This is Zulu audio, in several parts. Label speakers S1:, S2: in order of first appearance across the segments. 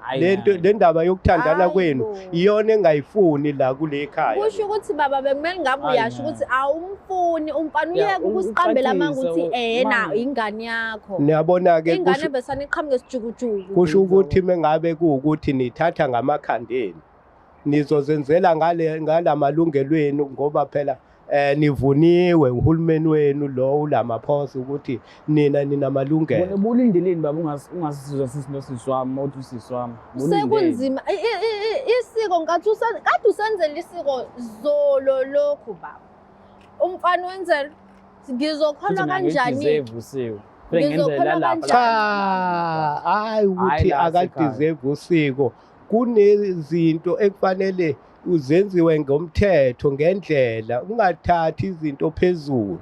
S1: Hayi,
S2: Lento
S1: hayi.
S2: le ndaba yokuthandana
S3: Hayi
S2: kwenu
S3: bo.
S2: iyona engayifuni la kule khaya.
S3: Kusho ukuthi baba bekumele ngabe
S1: Hayi,
S3: uyasho
S1: na.
S3: ukuthi awumfuni umfana
S1: Ya,
S3: uyeke ukusiqambela amanga
S1: ucacise,
S3: ukuthi ena
S1: manje.
S3: ingane yakho.
S2: Niyabona-ke
S3: Ingane
S2: kusho
S3: besane iqhamuke isijukujuku.
S2: kusho ukuthi mengabe kuwukuthi nithatha ngamakhandeni nizozenzela ngale ngalamalungelo enu ngoba phela nivuniwe uhulumeni wenu lo uLamaphosa ukuthi nina ninamalungelo.
S1: Ubulindeleni baba ungasizwa sisi nosisi wami uthi usisi wami. Ubulindeni?
S3: Sekunzima isiko nkathi kade usenzela isiko zolo lokhu baba. Umfana wenzela ngizokholwa
S1: Futhi mina
S3: kanjani?
S1: ngiyideserve usiko. Phela ngenzela
S3: Ngizokholwa
S1: lapha.
S3: kanjani?
S2: Cha, hayi ukuthi
S1: Hhayi la
S2: akadeserve usiko. Kunezinto ekufanele uzenziwe ngomthetho ngendlela, ungathathi izinto phezulu.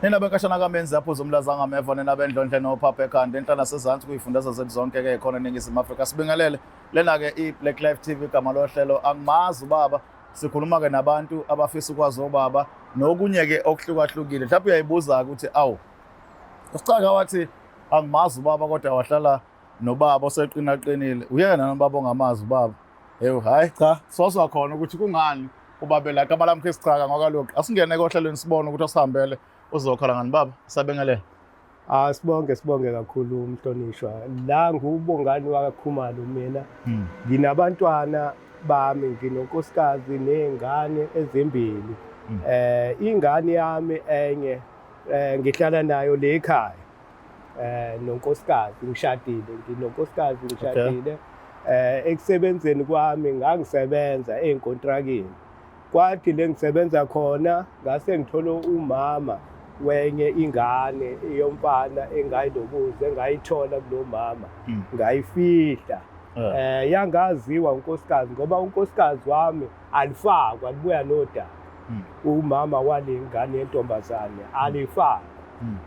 S4: Nina benkashana kamenzi apho zomlaza ngameva nina bendlondle nophapha ekhanda enhla nasezansi kuyifundazwe zethu zonke ke khona eNingizimu Afrika. Sibingelele lena ke iBlack Life TV igama lohlelo angimazi ubaba sikhuluma ke nabantu abafisa ukwazi obaba nokunye ke okuhlukahlukile. Mhlawumbe uyayibuza ukuthi awu usicaka wathi angimazi ubaba kodwa wahlala nobaba oseqinaqinile. Uyena nobaba ongamazi ubaba. Ewu hayi cha sozwa khona ukuthi kungani ubabela igama lami Chris Chaka ngokalokhu asingene kohlelweni sibone ukuthi asihambele uzokhala ngani baba sabengelela.
S2: Ah sibonge sibonge kakhulu umhlonishwa. La nguBongani wakaKhumalo mina. Nginabantwana bami nginonkosikazi nezingane ezimbili. Ingane yami enye ngihlala nayo le ekhaya. Nonkosikazi ngishadile nginonkosikazi ngishadile. Ekusebenzeni kwami ngangisebenza ey'nkontrakini. Kwathi le ngisebenza khona ngase ngithola umama wenye ingane yomfana engayilokuza engayithola kulo mama ngayifihla. Yangaziwa unkosikazi ngoba unkosikazi wami alifakwa libuya nodaba. Umama wale ngane yentombazane alifakwa.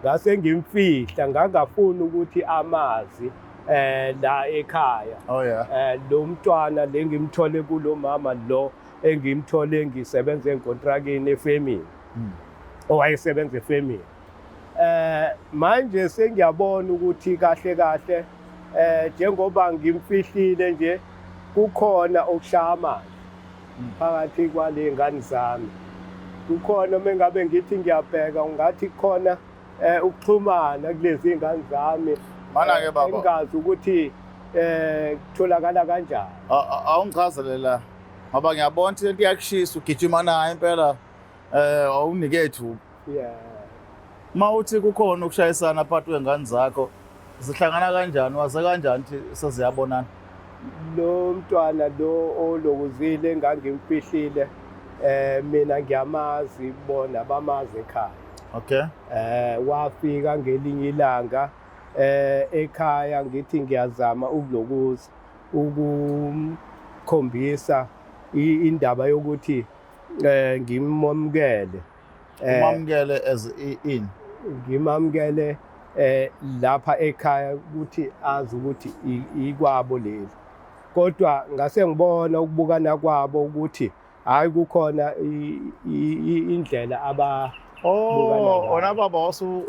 S2: Ngase ngimfihla ngangafuni ukuthi amazi la ekhaya.
S4: Oh yeah.
S2: Lo mntwana le ngimthole kulo mama lo engimthole ngisebenza enkontrakini efemini. Owayesebenza efemini. Manje sengiyabona ukuthi kahle kahle njengoba ngimfihlile nje kukhona okushaya amanzi phakathi kwale ngane zami. Kukhona mengabe ngithi ngiyabheka ungathi khona ukuxhumana kulezi ngane zami.
S4: Mana ke baba.
S2: Engazi ukuthi kutholakala kanjani.
S4: Awungichazele la ngoba ngiyabona ukuthi lento iyakushisa ugijima nayo impela awunike ithuba.
S2: Yeah.
S4: Mawuthi kukhona ukushayisana phakathi kwengane zakho zihlangana kanjani waze kanjani ukuthi seziyabonana?
S2: Lo mntwana lo olokuzile engangimfihlile mina ngiyamazi bona bamazi ekhaya.
S4: Okay.
S2: Wafika ngelinye ilanga ekhaya ngithi ngiyazama ukulokuza ukumkhombisa indaba yokuthi ngimamukele.
S4: Umamukele as in
S2: ngimamukele lapha ekhaya ukuthi azi ukuthi ikwabo leli. Kodwa ngase ngibona ukubukana kwabo ukuthi hayi kukhona indlela aba
S4: Oh, ona baba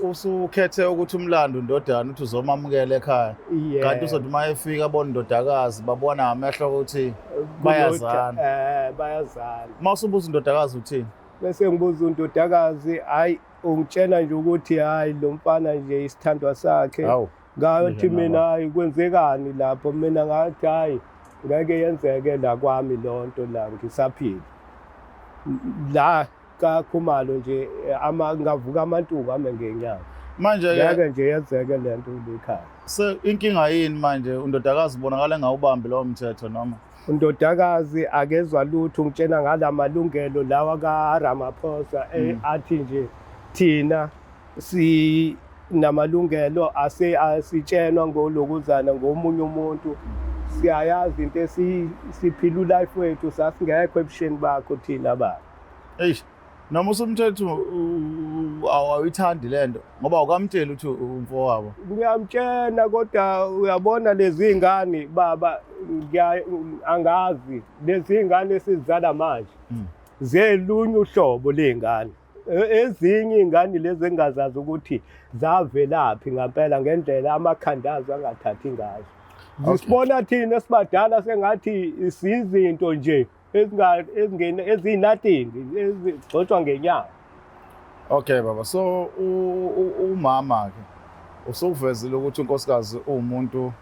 S4: usukhethe ukuthi umlando ndodana uthi uzomamukela ekhaya. Kanti uzothi uma efika abona indodakazi babona ngamehlo ukuthi bayazana.
S2: Bayazana.
S4: Uma usubuza indodakazi uthini?
S2: Bese ngibuza undodakazi, hayi ungitshela nje ukuthi hayi lo mfana nje isithandwa sakhe. Ngathi mina hayi kwenzekani lapho mina ngathi hayi ngeke yenzeke la kwami lonto la ngisaphila. La kaKhumalo nje ngavuka amantuku ame ngenyanga.
S4: Manje ke
S2: ngeke nje yenzeke lento kulekhaya.
S4: Se inkinga yini manje undodakazi ubonakala engawubambi lowo mthetho noma?
S2: Undodakazi akezwa lutho ungitshena ngalamalungelo lawa kaRamaphosa athi nje thina sinamalungelo asitshenwa ngolokuzana ngomunye umuntu. Siyayazi into esiphila ulife wethu sasingekho ebusheni bakho thina baba.
S4: Eish. Noma usumthetho awuyithandi lento ngoba awukamtsheli ukuthi umfowabo.
S2: Ngiyamtshena kodwa uyabona lezi ngane baba angazi lezi ngane esizala manje zelunye uhlobo ley'ngane. Ezinye iy'ngane lezi engingazazi ukuthi zavelaphi ngampela ngendlela amakhanda azo angathathi ngazo. Zisibona thina esibadala sengathi sizinto nje eziyinothing ezigxotshwa ngenyama.
S4: Okay baba, so umama ke usukuvezile ukuthi unkosikazi uwumuntu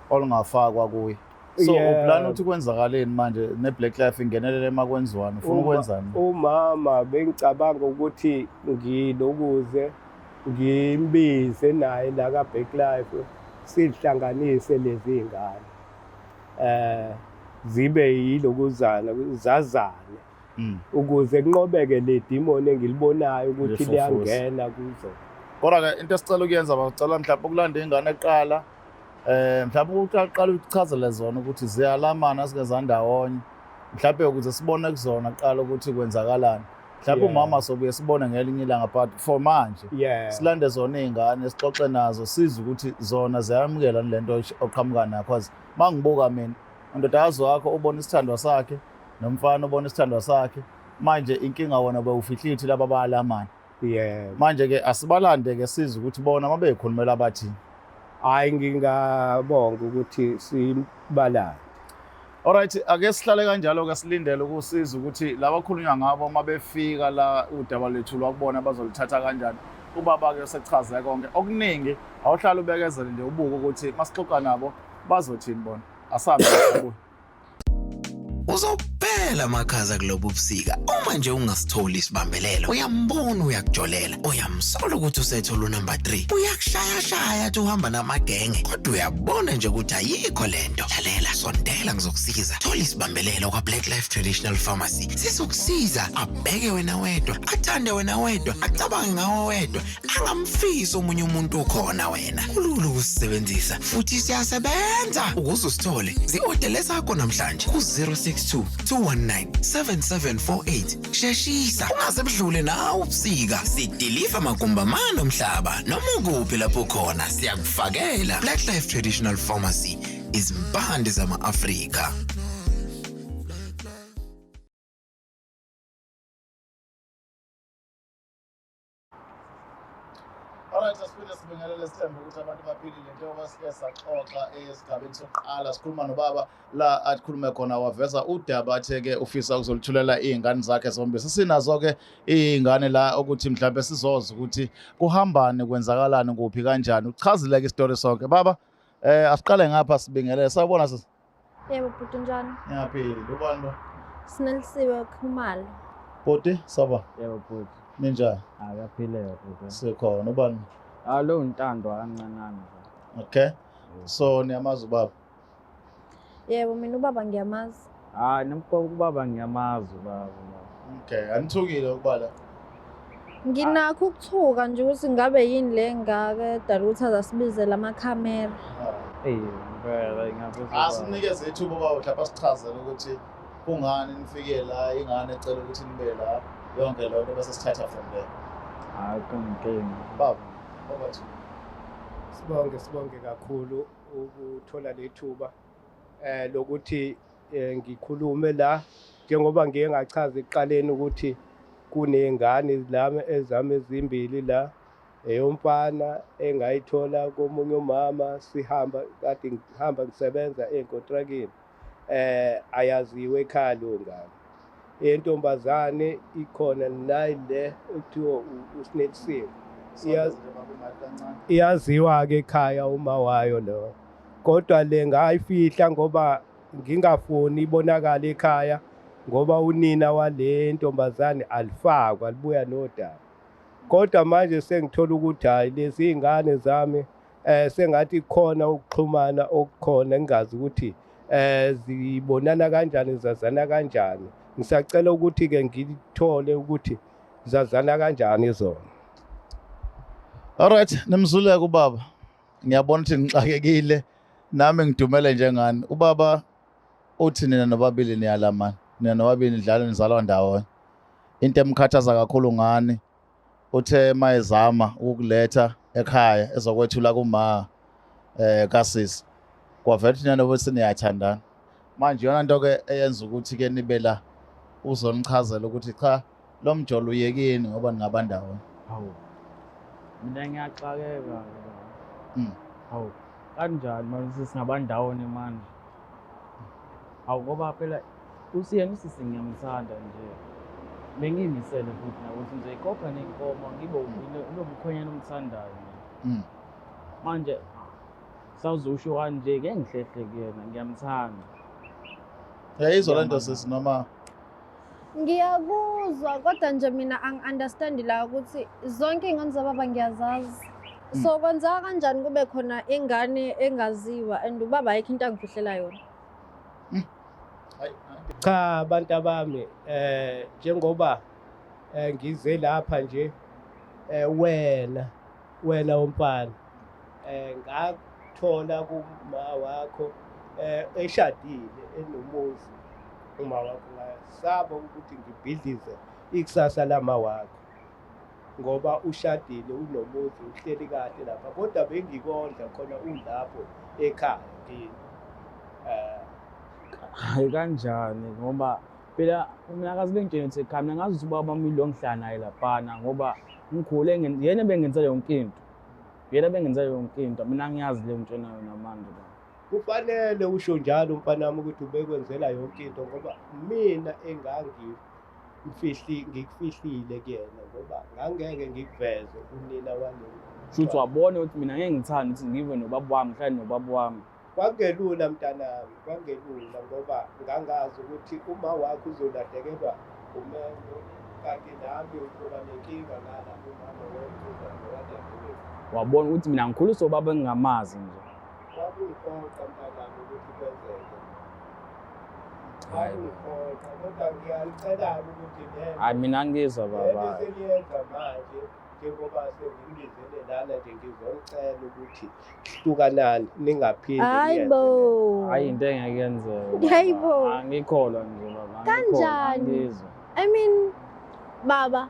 S4: olungafakwa kuye. So uplana ukuthi kwenzakaleni manje ne-Black Life ingenelele emakwenziwani, ufuna ukwenzani?
S2: Umama bengicabanga ukuthi ngilokuze ngimbize naye la ka-Black Life sihlanganise lezi ngane. Zibe yilokuzana zazane ukuze kunqobeke le demon engilibonayo ukuthi liyangena kuzo.
S4: Kodwa ke into esicela ukuyenza bacela mhlawumbe ukulanda ingane eqala mhlawumbe uqala ukuchazele zona ukuthi ziyalamana singezandawonye mhlawumbe ukuze sibone kuzona kuqala ukuthi kwenzakalani. Mhlawumbe umama sobuye sibone ngelinye ilanga but for manje silande zona iy'ngane sixoxe nazo sizwe ukuthi zona ziyamukela le nto oqhamuka nayo cause mangibuka mina undodakazi wakho ubona isithandwa sakhe nomfana ubona isithandwa sakhe manje inkinga wona bewufihlithi laba bayalamana. Manje ke asibalande ke sizwe ukuthi bona mabeyikhulumela bathini.
S2: Hayi ngingabonga ukuthi sibalande.
S4: Alright, ake sihlale kanjalo ke silindele ukusiza ukuthi laba khulunywa ngabo uma befika la udaba lethu lwakubona bazolithatha kanjani. Ubaba ke usechaze konke okuningi, awuhlala ubekezele nje ubuke ukuthi masixoxa nabo bazothini bona. Asambe sibuye.
S5: Uzophela amakhaza kulobu busika uma nje ungasitholi isibambelelo. Uyambona uyakujolela, uyamsola ukuthi usethola unumber 3. Uyakushayashaya athi uhamba namagenge, kodwa uyabona nje ukuthi ayikho lento. Lalela, sondela ngizokusiza. Thola isibambelelo kwa-Black Life Traditional Pharmacy. Sizokusiza abheke wena wedwa, athande wena wedwa, acabange ngawe wedwa, angamfisi omunye umuntu ukhona wena. Kulula ukusisebenzisa futhi siyasebenza. Ukuze usithole, zi-odele sakho namhlanje ku-062 219 7748. Sheshisa, ungaze budlule nawe ubusika. Sidiliva magumbi amane omhlaba noma ukuphi lapho khona siyakufakela. Black Life Traditional Pharmacy, izimpande zama-Afrika.
S4: Alright, asiphinde sibingelele sithembe ukuthi abantu baphilile njengoba sike saxoxa esigabeni sokuqala sikhuluma nobaba la akhulume khona waveza udaba athe-ke ufisa ukuzolithulela iy'ngane zakhe zombili. Sesinazo-ke iy'ngane la ukuthi mhlawumbe sizoza ukuthi kuhambani kwenzakalani kuphi kanjani. Uchazile-ke isitori sonke. Baba, asiqale ngapha sibingelele. Sawubona sisi.
S3: Yebo bhuti, unjani?
S4: Ngiyaphila. Ubani lo?
S3: Sinelisiwe Khumalo.
S4: Bhuti, sawubona.
S1: Yebo bhuti.
S4: Ninjani?
S1: Akaphileka bhuti.
S4: Sikhona. Ubani?
S1: Lo Ntando kancanana.
S4: Okay. So niyamazi ubaba?
S3: Yebo mina ubaba ngiyamazi.
S1: Hayi ubaba ngiyamazi ubaba.
S4: Okay, anithukile ukuba la.
S3: Nginakho ukuthuka nje ukuthi ngabe yini le ngaka edala ukuthi azasibizele amakhamera.
S1: Impela ngabe.
S4: Asinikeze ithuba baba mhlawumbe asichazele ukuthi kungani nifike la, ingane ecela ukuthi nibe la, yonke leyo nto bese sithatha from there.
S1: Hayi kunkinga.
S4: Baba, over to you.
S2: Sibonge kakhulu ukuthola lethuba lokuthi ngikhulume la njengoba ngiye ngachaza ekuqaleni ukuthi kuney'ngane lami ezami ezimbili la, eyomfana engayithola komunye umama sihamba kade ngihamba ngisebenza ey'nkontrakini, ayaziwe ekhaya leyo ngane. Yentombazane ikhona nayi le ekuthiwa uSinelisiwe. Iyaziwa-ke ekhaya uma wayo lo, kodwa le ngayifihla ngoba ngingafuni ibonakale ekhaya ngoba unina wale ntombazane alifakwa alibuya nodaba. Kodwa manje sengithola ukuthi hhayi lezi iy'ngane zami sengathi khona ukuxhumana okukhona ngingazi ukuthi zibonana kanjani, zazana kanjani. Ngisacela ukuthi-ke ngithole ukuthi zazana kanjani zona.
S4: Alright, nimzuleke ubaba. Ngiyabona ukuthi nixakekile nami ngidumele njengani. Ubaba uthi nina nobabili niyalamana, nina nobabili nidlala nizalwa ndawonye. Into emkhathaza kakhulu ngani uthe mayezama ukukuletha ekhaya ezokwethula kuma kasisi kwavela ukuthi nina bese niyathandana. Manje iyona nto ke eyenza ukuthi ke nibe la uzonichazela ukuthi cha lo mjolo uyekini ngoba ningabandawonye.
S1: Hawu. Mina ngiyaxakeka. Hawu. Kanjani manje sesingabandawonye manje? Hawu ngoba phela usiyena usisi ngiyamthanda nje. Bengiyimisele futhi nakuthi nje ikhokha ney'nkomo ngibe unomkhwenyana omthandayo nje. Manje sawuzosho kanje ke ngihlehle kuyena ngiyamthanda.
S4: Uyayizwa le nto sisi noma
S3: Ngiyakuzwa kodwa nje mina angi-understand la ukuthi zonke iy'ngane zababa ngiyazazi. So kwenzeka kanjani kube khona ingane engaziwa and ubaba ayikho into angifihlela yona?
S2: Cha abantu abami njengoba ngize lapha nje wena womfana ngathola kuma wakho eshadile enomuzi uma wakho, ngasaba ukuthi ngibhidlize ikusasa lama wakho ngoba ushadile unomuzi uhleli kahle lapha, kodwa bengikondla khona ulapho ekhaya kini.
S1: Hayi kanjani ngoba phela mina akaze bengitshela ukuthi ekhaya mina ngazi ukuthi ubaba wami lo ngihlala naye laphana ngoba ngikhule yena bengenzela yonke into. Yena bengenzela yonke into mina ngiyazi le ngitshena yona manje la.
S2: Kufanele usho njalo mfana wami ukuthi ubekwenzela yonke into ngoba mina ngikufihlile kuyena ngoba ngangeke ngikuveze kunina wale.
S1: Shuthi wabona ukuthi mina ngeke ngithande ukuthi ngibe nobaba wami ngihlale nobaba wami.
S2: Kwakungelula mntanami, kwakungelula ngoba ngangazi ukuthi uma wakho uzolahlekelwa umendo kanti nami uzoba nenkinga ngala umama wadadewethu.
S1: Wabona ukuthi mina ngikhuliswa ubaba engingamazi nje.
S2: Kwakungiphoqa mntanami ukuthi kwenzeke. Kwakungiphoqa kodwa ngiyalicela ukuthi le
S1: Hayi mina ngizwa baba.
S2: Le seniyenza manje njengoba sengibizele lana nje ngizocela ukuthi hlukanani ningaphinde.
S3: Hayi bo.
S1: Hayi into engeke yenzeke.
S3: Hayi bo.
S1: Angikholwa nje baba.
S3: Kanjani? I mean baba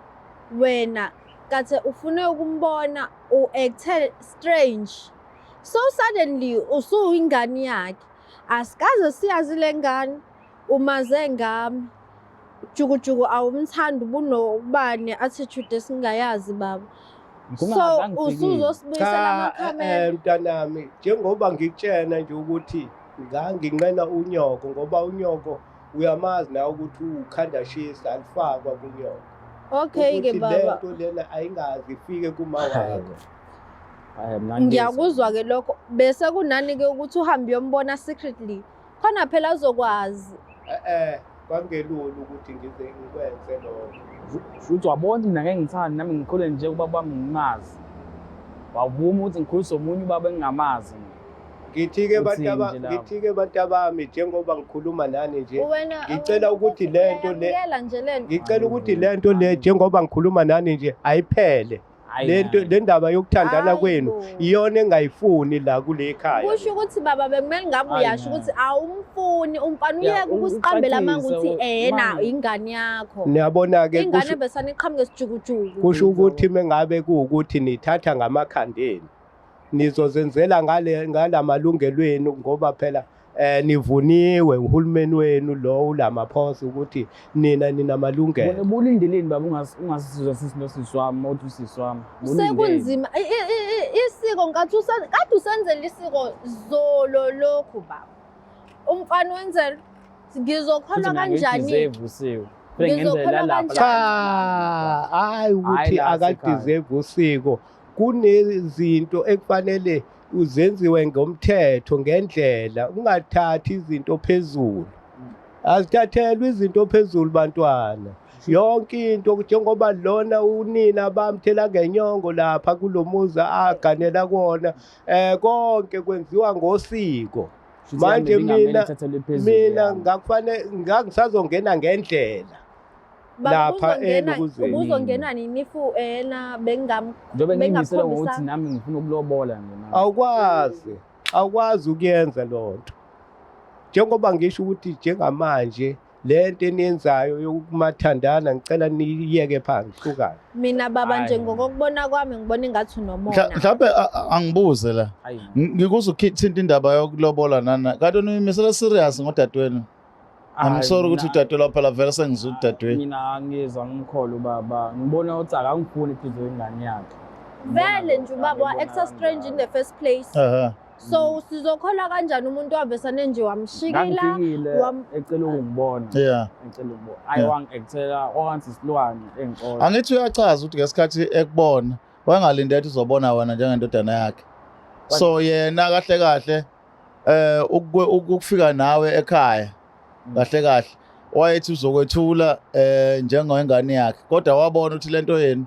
S3: wena kathe ufune ukumbona u-acte strange. So suddenly usuyingane yakhe. Asikaze siyazi le ngane umaze ngami. Jukujuku awumthandi ubunokuba ne-attitude esingayazi baba. So usuzosibuyisela amakhamera.
S2: Mntanami njengoba ngikutshena nje ukuthi nganginqena unyoko ngoba unyoko uyamazi nawe ukuthi ukhanda shisa alifakwa kunyoko.
S3: Okay ke baba.
S2: Lento lena ayingazi ifike kuma wakho.
S3: Ngiyakuzwa ke lokho bese kunani ke ukuthi uhambe uyombona secretly. Khona phela azokwazi.
S2: Kwangelula ukuthi ngize ngikwenze lokho.
S1: Futhi wabona mina ngeke ngithande nami ngikhule nje ubaba wami ngimazi. Wavuma ukuthi ngikhuliswe omunye ubaba engingamazi.
S2: Ngithike bantu abami njengoba ngikhuluma nani nje. Ngicela ukuthi lento le ngicela ukuthi lento le njengoba ngikhuluma nani nje ayiphele. Lento le ndaba yokuthandana kwenu iyona engayifuni la kule ekhaya.
S3: Kusho ukuthi baba bekumele ngabe uyasho ukuthi awumfuni umfana uyeke ukusiqambela amanga ukuthi ena ingane yakho.
S2: Niyabona ke
S3: ingane besana iqhamuke isijukujuku.
S2: Kusho ukuthi mengabe kuukuthi nithatha ngamakhandeni nizozenzela ngale ngalamalungelo enu ngoba phela nivuniwe uhulumeni wenu lo uLamaphosa ukuthi nina ninamalungelo.
S1: Ubulindeleni baba ungasizwa sisi nosisi wami othi usisi wami.
S3: Sekunzima isiko ngathi kade usenzela isiko zolo lokhu baba. Umfana wenzela ngizokholwa kanjani?
S1: Ngizokholwa
S2: kanjani? Cha, hayi ukuthi akadeserve usiko. Kunezinto ekufanele uzenziwe ngomthetho ngendlela, ungathathi izinto phezulu. Azithathelwe izinto phezulu bantwana. Yonke into njengoba lona unina bamthela ngenyongo lapha kulomuzi aganela kuona, konke kwenziwa ngosiko. Manje mina ngakufanele ngangisazongena ngendlela. Lapha elokuzeni
S3: ubuzongena nini fu ena bengam
S1: njengoba ngimisela ngokuthi nami ngifuna ukulobola nje.
S2: Awukwazi ukuyenza lonto. Njengoba ngisho ukuthi njengamanje Le nto eniyenzayo yokumathandana ngicela niyiyeke phansi, hlukane.
S3: Mina baba nje
S1: Hhayi.
S3: ngokokubona kwami ngibona ingathi unomona.
S4: Mhlawumbe angibuze la.
S1: Ayi.
S4: Ngikuze ukuthinta indaba yokulobola nana. Kanti uyimisela serious ngodadewenu. I'm sorry ukuthi udadewenu phela vele sengizwe udadewenu.
S1: Mina angizwa ngimkholo ubaba. Ngibona ukuthi akangifuni eduze kwengane yakhe.
S3: Vele nje ubaba wa-acta strange in the first place.
S4: Ehhe.
S3: So sizokholwa kanjani umuntu wavesane nje wamshikila?
S1: Ngangifikile ecela ukungibona. Ecela ukungibona. Ayi wangi-actela okwanti isilwane engixola.
S4: Angithi uyachaza ukuthi ngesikhathi ekubona wayengalindele ukuthi uzobona wena njengendodana yakhe. So yena kahle kahle ukufika nawe ekhaya kahle kahle wayethi uzokwethula njengengane yakhe, kodwa wabona ukuthi lento yenu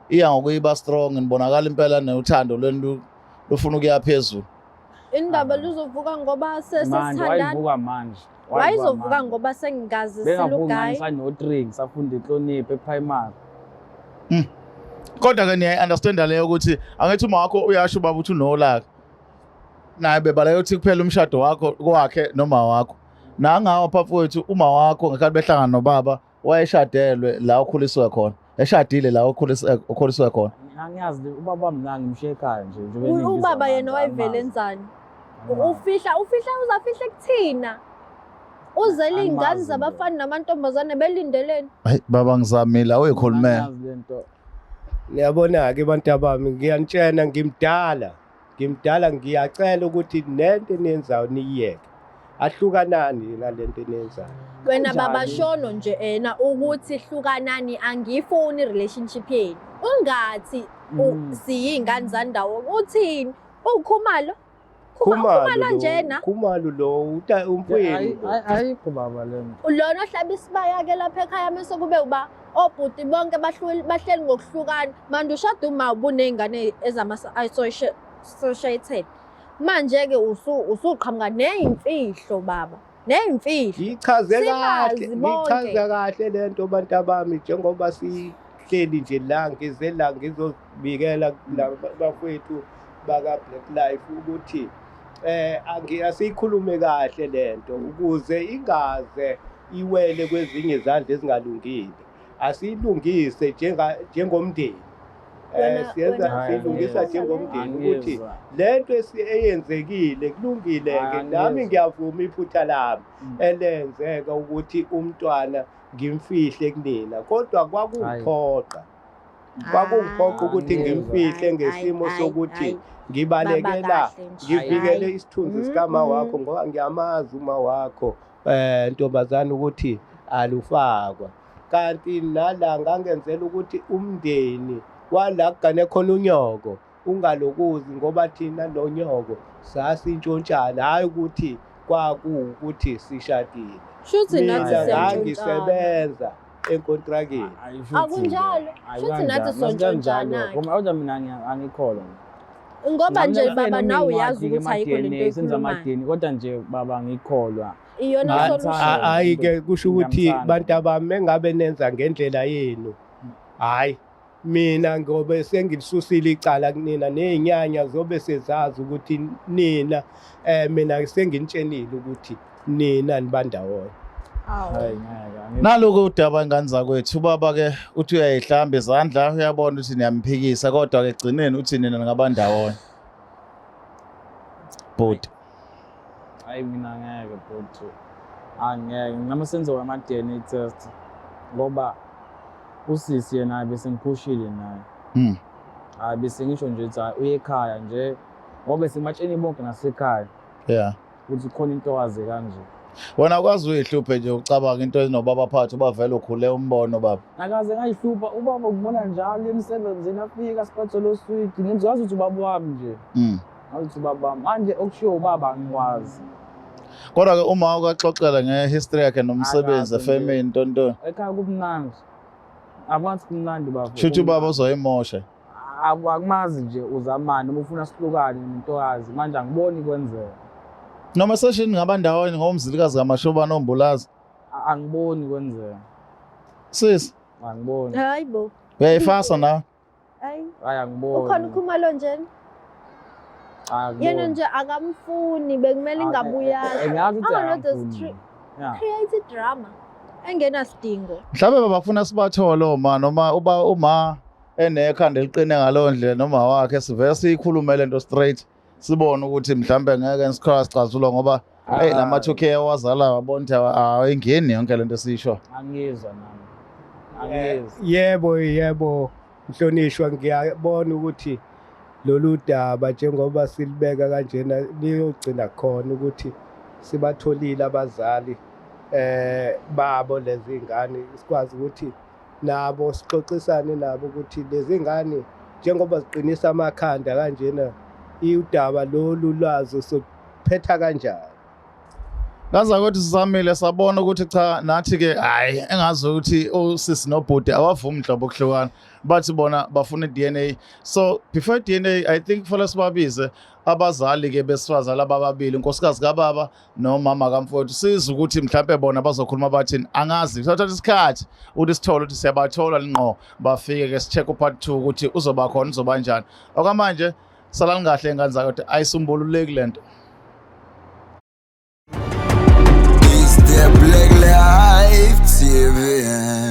S4: iya ngokuyiba strong, nibonakala impela nothando lwenu lufuna ukuya phezulu.
S3: Indaba luzovuka ngoba
S1: Manje
S3: sesithandana.
S1: wayivuka manje.
S3: Wayizovuka ngoba sengingazi
S1: Bengavuki
S3: silugayi.
S1: ngisano-3 ngisafunda inhlonipho eprimary.
S4: Kodwa ke niyayi-understanda leyo ukuthi angithi uma wakho uyasho ubaba ukuthi unolaka. Naye bebaleka ukuthi kuphela umshado wakho kwakhe noma wakho. Nangawo bafowethu uma wakho ngekhathi behlangana nobaba wayeshadelwe la ukhuliswe khona. Eshadile la ukhuliswe khona.
S1: Angiyazi ubaba mina ngimshiye ekhaya nje njengoba engibiza
S3: Ubaba
S1: manje,
S3: yena wayevele
S1: angimazi.
S3: enzani?
S1: Angimazi.
S3: Ufihla uzafihle kuthina. Uzele iy'ngane
S1: Angimazi
S3: zabafana namantombazane belindeleni.
S4: Hayi baba ngizamile awuyikhulumela.
S1: Angiyazi lento.
S2: Niyabona-ke bantu bami, ngiyanitshena ngimdala. Ngimdala, ngiyacela ukuthi nento eniyenzayo niyiyeke. Ahlukanani nalento eniyenzayo.
S3: Wena baba
S1: Kanjani?
S3: shono nje ena ukuthi hlukanani, angiyifuni relationship yenu. Ungathi siyingane zandawo. Uthini? Ukhumalo? Khumalo njena.
S2: Khumalo lo umfowenu.
S1: Ayikho baba lento.
S3: Lona ohlaba isibaya ke lapha ekhaya mase kube uba obhuti bonke bahleli ngokuhlukana. Manje ushada uma ubunezingane ezama associated. Manje ke usuqhamuka nezimfihlo baba. Nezimfihlo.
S2: Ngichaze kahle,
S3: Sibazi bonke.
S2: ngichaze kahle lento bantu abami njengoba sihleli nje la ngize la ngizobikela bafowethu baka Black Life ukuthi asiyikhulume kahle lento ukuze ingaze iwele kwezinye izandla ezingalungile. Asiyilungise njengomndeni. Siyenza siyilungisa njengomndeni ukuthi lento eyenzekile kulungile ke, nami ngiyavuma iphutha lami elenzeka ukuthi umntwana ngimfihle kunina, kodwa kwakungiphoqa. Kwakungiphoqa ukuthi ngimfihle ngesimo sokuthi ngibalekela ngivikele isithunzi sikama wakho ngoba ngiyamazi uma wakho ntombazane ukuthi alufakwa. Kanti nala ngangenzela ukuthi umndeni wala kugane khona unyoko ungalokuzi ngoba thina nonyoko sasintshontshana, hayi ukuthi kwakuwukuthi sishadile.
S3: Shuthi nathi
S2: siyangisebenza enkontrakeni.
S3: Akunjalo. Shuthi nathi sontshontshana.
S1: Kodwa mina angikholwa.
S3: Ngoba nje baba nawe uyazi ukuthi ayikho lento
S1: senza amadini, kodwa nje baba ngikholwa.
S3: Iyona solution.
S2: Hayi ke kusho ukuthi bantu abami engabe nenza ngendlela yenu. Hayi mina ngoba sengilisusile icala kunina nezinyanya zobe sezazi ukuthi nina mina senginitshenile ukuthi nina nibandawonye.
S1: Hayi ngeke.
S4: Naloku udaba ingane zakwethu, ubaba ke uthi uyayihlamba izandla, uyabona ukuthi niyamphikisa, kodwa ke egcineni uthi nina ningabandawonye. Bhuti.
S1: Hayi mina ngeke bhuti. Angeke noma senziwa ama DNA test ngoba usisi yena bese ngiphushile naye. Hayi bese ngisho nje ukuthi hayi uye ekhaya nje ngoba simatsheni bonke nasekhaya.
S4: Yeah.
S1: Ukuthi khona into waze kanje.
S4: Wena ukwazi uyihluphe nje ucabanga into enobaba phakathi ubavele ukhule umbono baba.
S1: Akaze ngayihlupha ubaba ukubona njalo emsebenzini afika siphathe lo sweet ngizwazi ukuthi ubaba wami nje. Ngathi ubaba wami manje okushiwo ubaba angikwazi.
S4: Kodwa ke uma ukaxoxela ngehistory yakhe nomsebenzi efemini ntonto.
S1: Ekhaya kumnandi. Akwazi kumnandi baba.
S4: Shuthi ubaba uzoyimosha.
S1: Akumazi nje uzamani uma ufuna sihlukane nentokazi manje angiboni kwenzeka.
S4: Noma session ngabandawonye ngomzilikazi kaMashobana ombulazi.
S1: Angiboni kwenzeka.
S4: Sis.
S1: Angiboni.
S3: Hayibo.
S4: Uyayifasa nawe?
S3: Hayi.
S1: Hayi angiboni.
S3: Ukhona ukhumalo nje? Yena nje akamfuni bekumele ingabuyazi.
S1: Ngiyazi ukuthi akamfuni.
S3: Create drama. Engenasidingo.
S4: Mhlawumbe bafuna sibathole oma noma uba uma enekhanda eliqine ngaleyo ndlela noma wakhe, sivele siyikhulume lento straight, sibone ukuthi mhlawumbe ngeke sikhala sicazulwa, ngoba hey, lama 2K awazala wabona ukuthi awayingeni yonke lento esiyisho.
S1: Angizwa nami, angizwa.
S2: Yebo, mhlonishwa, ngiyabona ukuthi lolu daba njengoba silibeka kanjena liyogcina khona ukuthi sibatholile abazali babo lezi ngane, sikwazi ukuthi nabo sixoxisane nabo ukuthi lezi ngane njengoba ziqinisa amakhanda kanjena, udaba lolu lwazo sophetha kanjani.
S4: Ngaza ukuthi sizamile, sabona ukuthi cha, nathi ke hayi, engazi ukuthi usisi nobhuti awavumi nhlobo ukuhlukana, bathi bona bafuna i-DNA. So before i-DNA, I think kufanele sibabize abazali ke besifazane laba ababili, unkosikazi kababa nomama kamfowethu, sizwe ukuthi mhlampe bona bazokhuluma bathini. Angazi, kusathatha isikhathi ukuthi sithole ukuthi siyabathola ngqo, bafike ke si-check u-part 2 ukuthi uzoba khona, uzoba njani. Okwamanje salani kahle ngane zakuthi, ayisumbululeki lento.
S6: It's the Black Life TV.